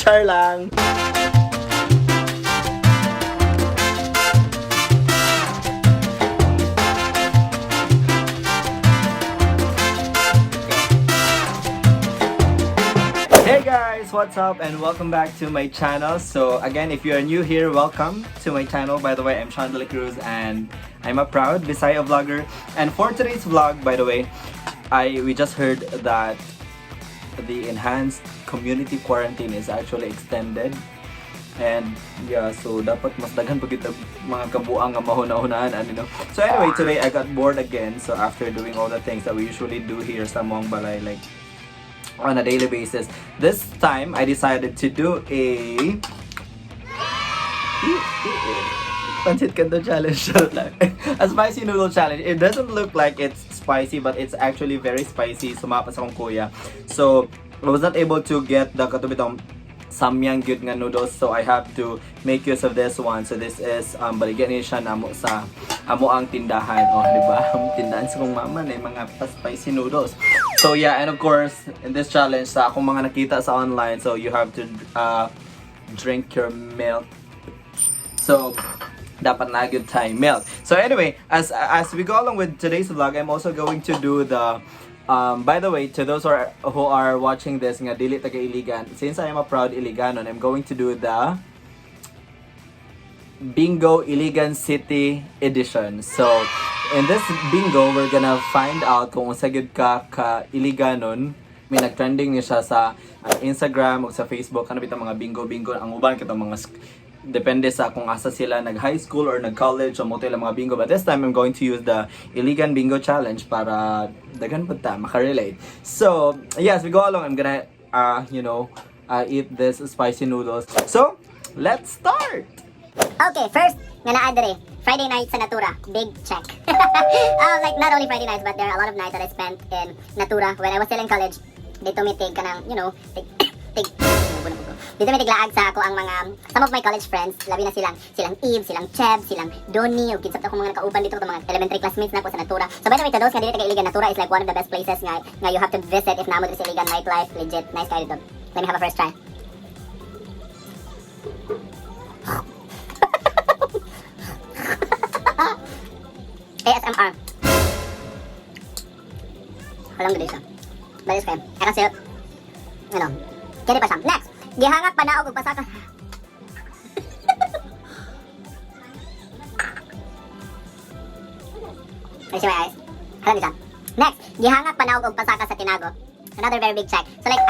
Char lang! Hey guys, what's up and welcome back to my channel. So again, if you are new here, welcome to my channel. By the way, I'm Sean De La Cruz and I'm a proud Bisaya vlogger. And for today's vlog, by the way, I we just heard that the enhanced community quarantine is actually extended. And yeah, so dapat mas daghan pa kita mga kabuang nga mahuna-hunaan ano no. So anyway, today I got bored again. So after doing all the things that we usually do here sa among balay, like on a daily basis. This time, I decided to do a pancit canton challenge. A spicy noodle challenge. It doesn't look like it's spicy, but it's actually very spicy. Sumapa sa akong kuya. So, I was not able to get the kato bitong Samyang gyud nga noodles, so I have to make use of this one. So this is baligyan ni siya namo sa amo ang tindahan. Oh, di ba? Ang tindahan sa kong mama na mga pa-spicy noodles. So yeah, and of course, in this challenge, sa akong mga nakita sa online, so you have to drink your milk. So, dapat na good time milk. So anyway, as we go along with today's vlog, I'm also going to do the by the way, to those who are watching this nga dili taga Iligan, since I am a proud Iliganon, I'm going to do the Bingo Iligan City Edition. So, in this bingo, we're gonna find out kung unsa gyud ka ka Iliganon. May nag-trending ni siya sa Instagram o sa Facebook, ano bitang mga bingo bingo ang uban kitong mga depende sa kung asa sila nag high school or nag college o mo mga bingo, but this time I'm going to use the Iligan Bingo Challenge para daghan pud ta makarelate. So yes, we go along, I'm gonna eat this spicy noodles. So let's start. Okay, first, nga naa diri, Friday night sa Natura. Big check. Like, not only Friday nights, but there are a lot of nights that I spent in Natura when I was still in college. Didto mi tig kanang, tig, tig, didto mi tiglaag sa ako ang mga, some of my college friends, labi na silang Eve, silang Cheb, silang Donnie, ug kinsa pa akong mga nakauban didto, mga elementary classmates nako sa Natura. So by the way, to those nga dili taga Iligan, Natura is like one of the best places nga you have to visit if naa mo diri sa Iligan. Nightlife, legit, nice kayo didto. Let me have a first try. ASMR. Walang gudi siya. But it's okay. I can still, carry pa siya. Next, gihangak panaog ug pasaka. I see my eyes. Halang siya. Next, gihangak panaog og pasaka sa Tinago. Another very big check. So like,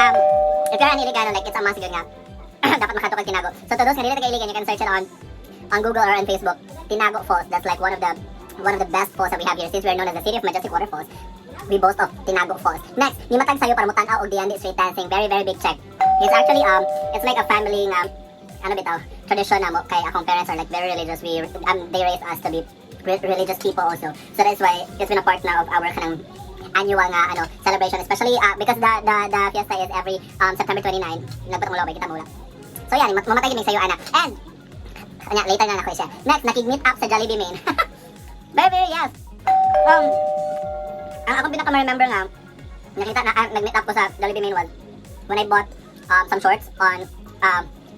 if you're an Iligano, like, it's a must gyud nga dapat makadto kag Tinago. So to those nga dili taga Iligan, you can search it on Google or on Facebook. Tinago Falls. That's like one of the best falls that we have here, since we are known as the city of majestic waterfalls. We boast of Tinago Falls. Next, nimatag sayo para mutan-aw og Diyandi Street Dancing. Very, very big check. It's actually it's like a family nga ano bitaw, tradition namo kay akong parents are like very religious. We they raised us to be religious people also. So that's why it's been a part now of our kanang annual nga ano celebration, especially because the fiesta is every September 29. Nagbat mo kita mo. So yan, mamatay gid sayo ana. And anya later na nako siya. Next, nakig-meet up sa Jollibee main. Very, very yes. Ang akong pinaka-remember nga nakita na nag-meet up ko sa Jollibee main was when I bought some shorts on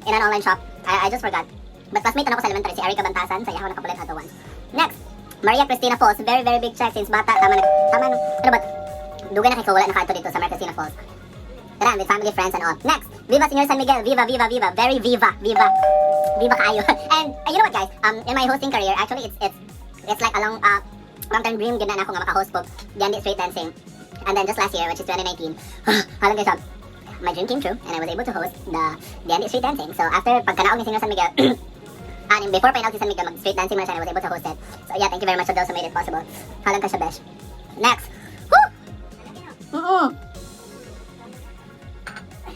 in an online shop. I just forgot. But classmate na ako sa elementary, si Erica Bantasan, sa ako nakapalit ato once. Next, Maria Cristina Falls. Very, very big check since bata. Tama na, tama na, ano ba? Dugay na kay wala nakaadto didto sa Maria Cristina Falls. Tara, with family, friends, and all. Next, Viva Señor San Miguel. Viva, viva, viva. Very viva, viva. Viva kaayo. And you know what, guys? In my hosting career, actually, it's like a long-term dream gyud na ako nga maka-host ko Diyandi Street Dancing. And then just last year, which is 2019, halang guys, my dream came true and I was able to host the Diyandi Street Dancing. So after pagkanaog ni Señor San Miguel, and before pa si San Miguel, mag street dancing man siya, and I was able to host it. So yeah, thank you very much to those who made it possible. Halang ka siya, besh. Next. Woo!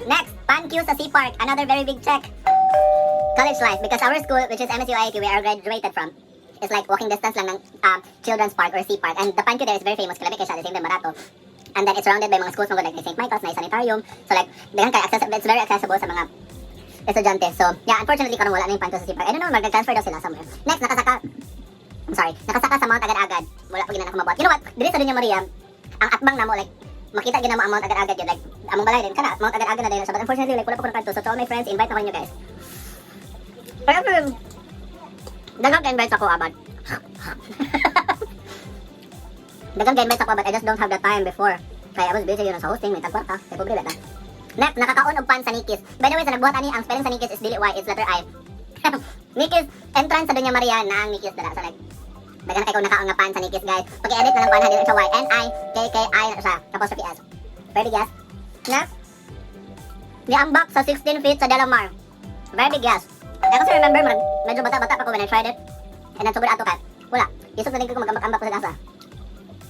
Next, Pan-Q sa Sea Park. Another very big check. College life, because our school, which is MSU IIT, we are graduated from, is like walking distance lang ng Children's Park or Sea Park. And the Pan-Q there is very famous. Kalabi kay siya, the same time barato. And then it's surrounded by mga schools mga like St. Michael's, na sanitarium. So like, daghan kay access, it's very accessible sa mga estudyante. So, yeah, unfortunately, karon wala na yung Pan-Q sa Sea Park. I don't know, mag-transfer daw sila somewhere. Next, nakasaka, I'm sorry, nakasaka sa Mount Agad-Agad. Wala pa gina ako mabuhat. You know what? Dili sa Doña Maria, ang atbang namo, like, Makita gyud namo ang Mount Agad-agad yun. Like, among balay din, kana, Mount Agad-agad na din siya. But unfortunately, like, wala pa ko nakadto. So, to all my friends, invite na ko ninyo, guys. Pero, daghang ka-invite ako, abad. Daghang ka-invite ako, but I just don't have the time before. Kaya I was busy yun sa hosting, may tagkwarta. Kaya pobre ba ta? Next, nakakaon og pan sa Nikis. By the way, sa nagbuhat ani, ang spelling sa Nikis is dili Y, it's letter I. Nikis, entrance sa Doña Maria na ang Nikis dala. So like, daghan kay kung nakaon nga pan sa Nikis, guys. Paki-edit na lang pan ha, dili siya Y. Nikki na siya. Apostrophe S. Very big yes. Next, niambak sa 16 feet sa Delamar. Very big yes. I also remember, medyo bata-bata pa ko when I tried it. And then, sugod ato kay, wala. Isog na din ko mag-ambak-ambak ko sa gasa.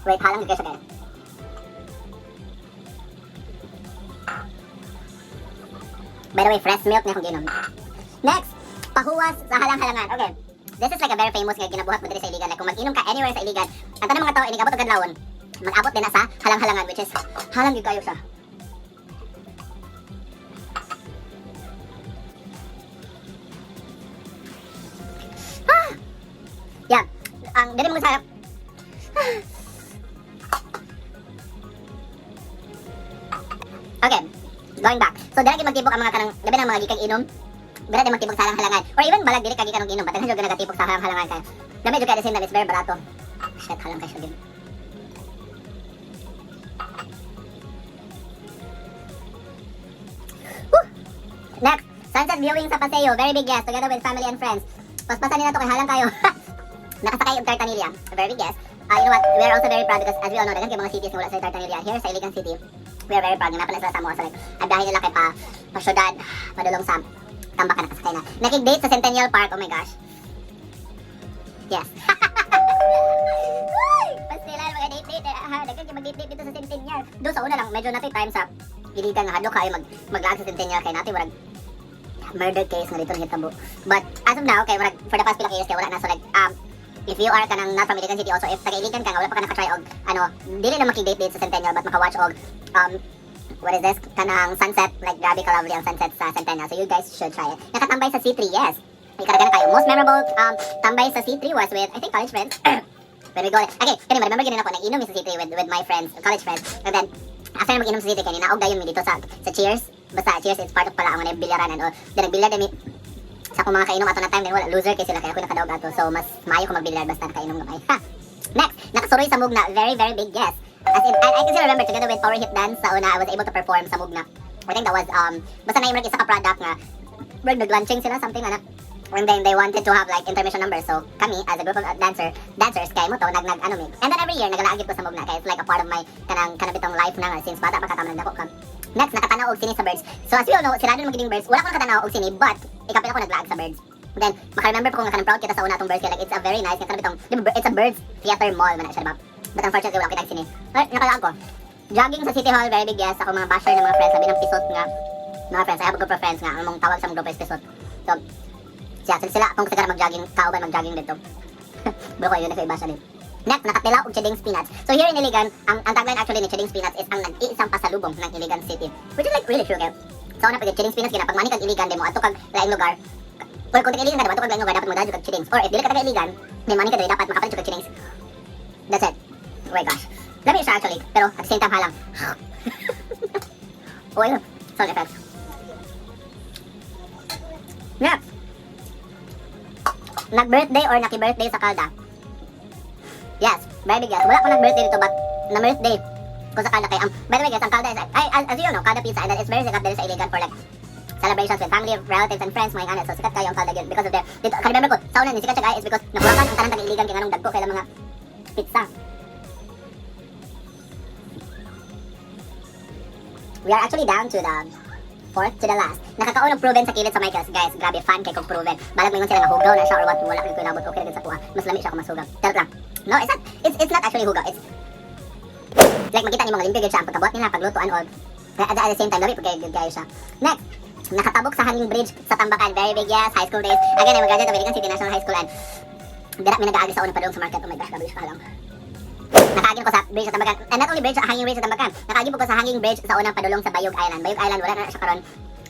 Wait, halang gyud kay siya kay. By the way, fresh milk na akong ginom. Next, pahuwas sa halang-halangan. Okay. This is like a very famous nga ginabuhat mo diri sa Iligan. Like kung mag-inom ka anywhere sa Iligan, ang tanang mga tao inig abot og kadlawon, mag-abot din na sa halang-halangan, which is halang gyud kayo siya. Ah! Yeah. Ang dili mo sa. Okay. Going back. So dili magtibok ang mga kanang labi ng mga gikag inom. Dili din magtibok sa halang-halangan. Or even balag dili ka gikan og inom, but daghan jud nagatibok sa halang-halangan kay. Dami jud kay at the same time it's very barato. Shit, halang kay siya din. Woo! Next, sunset viewing sa Paseo. Very big yes, together with family and friends. Paspasan nila to kay halang kayo. Nakasakay og Tartanilla. Very big yes. You know what? We are also very proud because as we all know, daghan kay mga cities nga wala sa Tartanilla. Here sa Iligan City, we are very proud nga naa pa na sila sa amo. So like, ang biyahe nila kay pa syudad, padulong sa Tambacan, nakasakay na. Nakig-date sa Centennial Park. Oh my gosh. Yes. Uy! Pastila, mga date-date. Ha, daghan kay mag-date-date dito sa Centennial. Do sa una lang, medyo natay time sa Iligan nga hadlok kayo maglaag sa Centennial kay natay murag murder case nga dito nahitabo. But as of now, kay murag for the past pila ka years kay wala na, so like if you are kanang not from Iligan City also, if taga Iligan ka nga wala pa ka naka-try og ano, dili na makig-date date sa Centennial but maka-watch og what is this? Kanang sunset, like grabe ka lovely ang sunset sa Centennial. So you guys should try it. Nakatambay sa C3, yes. May karga na kayo. Most memorable tambay sa C3 was with, I think, college friends. When we go, okay, kani remember ginin ako, nag-inom mi sa C3 with my friends, college friends. And then, after na mag-inom sa C3, kani naog dayon mi dito sa Cheers. Basta Cheers, it's part of pala ang mga bilyaran and all. Then nagbilyar din mi sa akong mga kainom ato na time, then wala, loser kay sila, kaya ako nakadaog ato. So, mas maayo ko magbilyar basta nakainom gamay. Ha! Next, nakasuroy sa Mugna. Very, very big yes. As in, I can still remember together with Power Hit Dance sa una, I was able to perform sa Mugna. I think that was, basta na isa ka product nga, murag nag-launching sila, something, ana. And then they wanted to have like intermission numbers. So kami, as a group of dancers, kay mo to, nag ano mi. And then every year, nagalaagit ko sa Mugna. Kaya it's like a part of my, kanang bitong life na nga, since bata pa ka, nagdako ka. Next, nakatanaw og sine sa Birds. So as we all know, sirado naman gining Birds. Wala ko nakatanaw og sine, but ikapil ako naglaag sa Birds. Then, maka-remember pa ko nga kanang proud kita sa una atong Birds. Kaya like, it's a very nice, nga kanang bitong, di ba, it's a Birds Theater Mall, man na siya, diba? But unfortunately, wala ko kitag sine. Ay, nakalaag ko. Jogging sa City Hall, very big yes. Ako mga basher ng mga friends, sabi ng pisot nga, mga friends, I have a group of friends nga, ang mong tawag sa mga group is pisot. So, siya, sila, kung sagara mag-jogging, kauban mag-jogging dito. Bro ko, yun na ko ibasa din. Next, nakatila og Chedeng's Peanuts. So here in Iligan, ang tagline actually ni Chedeng's Peanuts is ang nag-iisang pasalubong ng Iligan City. Which is like really true, kay. So una pag Chedeng's Peanuts, kina pag mani kag Iligan, di mo ato kag laing lugar. Or kung taga Iligan ka, di mo ato kag laing lugar, dapat mo kag Chedeng's. Or if dili ka taga Iligan, may mani ka diri, dapat makapalit kag Chedeng's. That's it. Oh my gosh. Lami siya actually, pero at the same time halang. Oh, yun. Sound effects. Next. Nag-birthday or naki-birthday sa Kalda? Yes, very big yes. Wala ko nag-birthday dito, but na-birthday ko sa Kalda kay by the way guys, ang Kalda is, ay, as you know, Kalda Pizza, and then it's very sikat dito sa Iligan for like celebrations with family, relatives, and friends, mga ano. So sikat kayo ang Kalda gyud because of their, dito, ka-remember ko, sa una ni sikat siya kay is because nabuhakan ang tanan taga Iligan kay nganong dagko kay mga pizza. We are actually down to the fourth to the last. Nakakaon og proven sa kilid sa Michaels. Guys, grabe fan kay kog proven. Balag moingon sila nga hugaw na siya or what, wala ko labot, okay ra sa kuha. Mas lami siya kung mas hugaw. Charot lang. No, it's not actually hugaw. It's like makita nimo nga limpyo gyud siya ang pagkabuhat nila, pagluto and all. At the same time, lami pag gyud kayo siya. Next, nakatabok sa hanging bridge sa Tambacan. Very big yes, high school days. Again, I graduate of Iligan City National High School and dira mi nag-aagi sa unang padulong sa market. Oh my gosh, grabe siya lang. Nakaagi ko sa bridge sa Tambacan. And not only bridge, hanging bridge sa Tambacan. Nakaagi po ko sa hanging bridge sa unang padulong sa Bayog Island. Bayog Island, wala na siya karon.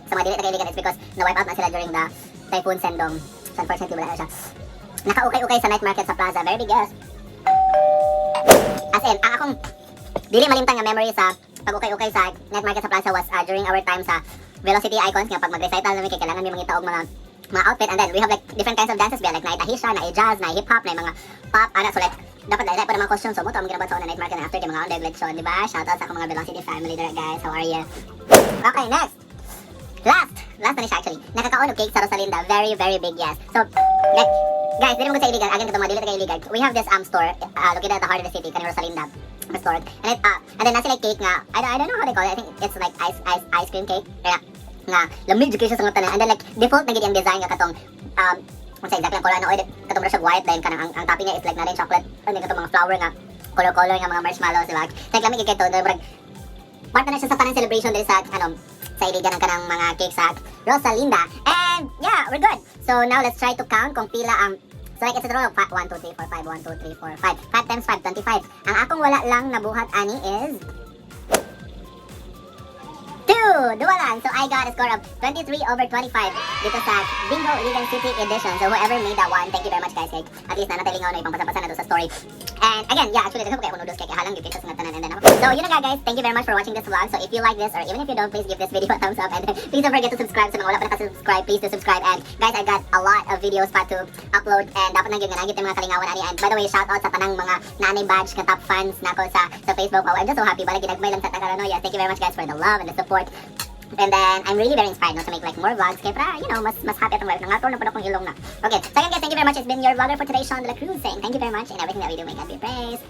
Sa mga dili taga Iligan, it's because na-wipe out na sila during the Typhoon Sendong. So unfortunately, wala na siya. Nakaukay-ukay sa night market sa plaza. Very big yes. As in, ang akong dili malimtan nga memory sa pag ukay-ukay sa night market sa plaza was during our time sa Velocity Icons nga pag mag-recital namin kay kailangan may mangita og mga outfit, and then we have like different kinds of dances ba, like naay tahisha, naay jazz, naay hip hop, naay mga pop ana. So like dapat dahil pa mga costume, so mao to ang ginabuhat sa una night market na after kay mga on lechon, di ba? Shout out sa akong mga Velocity family there, guys. How are you? Okay, next. Last, last na ni siya actually. Nakakaon og cake sa Rosalinda. Very, very big yes. So, like, guys, dili mo sa Iligan. Again, katong mga dili sa Iligan. We have this store located at the heart of the city, kaning Rosalinda store. And then naa sila cake nga, I don't know how they call it. I think it's like ice cream cake. Kaya, nga, lamig jud kaayo siya sa tanan. And then like, default na gid ang design nga katong unsa exactly ang color ano, oy, katong mura siya white, then kanang ang topping niya is like na rin chocolate, and then katong mga flower nga color color nga mga marshmallows, di ba? Like lamig kay to, murag part na siya sa tanang celebration diri sa ano sa Iligan ang kanang mga cake sa Rosalinda. And yeah, we're good. So now let's try to count kung pila ang. So like it's a total of 1, 2, 3, 4, 5, 1, 2, 3, 4, 5. 5 times 5, 25. Ang akong wala lang nabuhat ani is 2! Duha lang. So I got a score of 23 over 25 dito sa Bingo Iligan City Edition. So whoever made that one, thank you very much, guys. Like, at least naa na tay lingaw na ipangpasa-pasa na to sa story. And again, yeah, actually, daghan kaayo noodles kay halang gyud kaayo sa tanan and then so yun na nga, guys. Thank you very much for watching this vlog. So if you like this or even if you don't, please give this video a thumbs up and please don't forget to subscribe. Sa mga wala pa nakasubscribe, please do subscribe. And guys, I got a lot of videos pa to upload and dapat na gyud nga naa gyud mga kalingawan ani. And by the way, shout out sa tanang mga naa nay badge nga top fans nako sa Facebook. Oh, I'm just so happy. Bala ginagmay lang sa ta karon, no. Yes, thank you very much, guys, for the love and the support. And then, I'm really very inspired, no, to make like more vlogs. Kaya para, mas happy atong life. Nangator na pud akong ilong na. Okay, so again, guys, thank you very much. It's been your vlogger for today, Sean De La Cruz, saying thank you very much in everything that we do. May God be praised.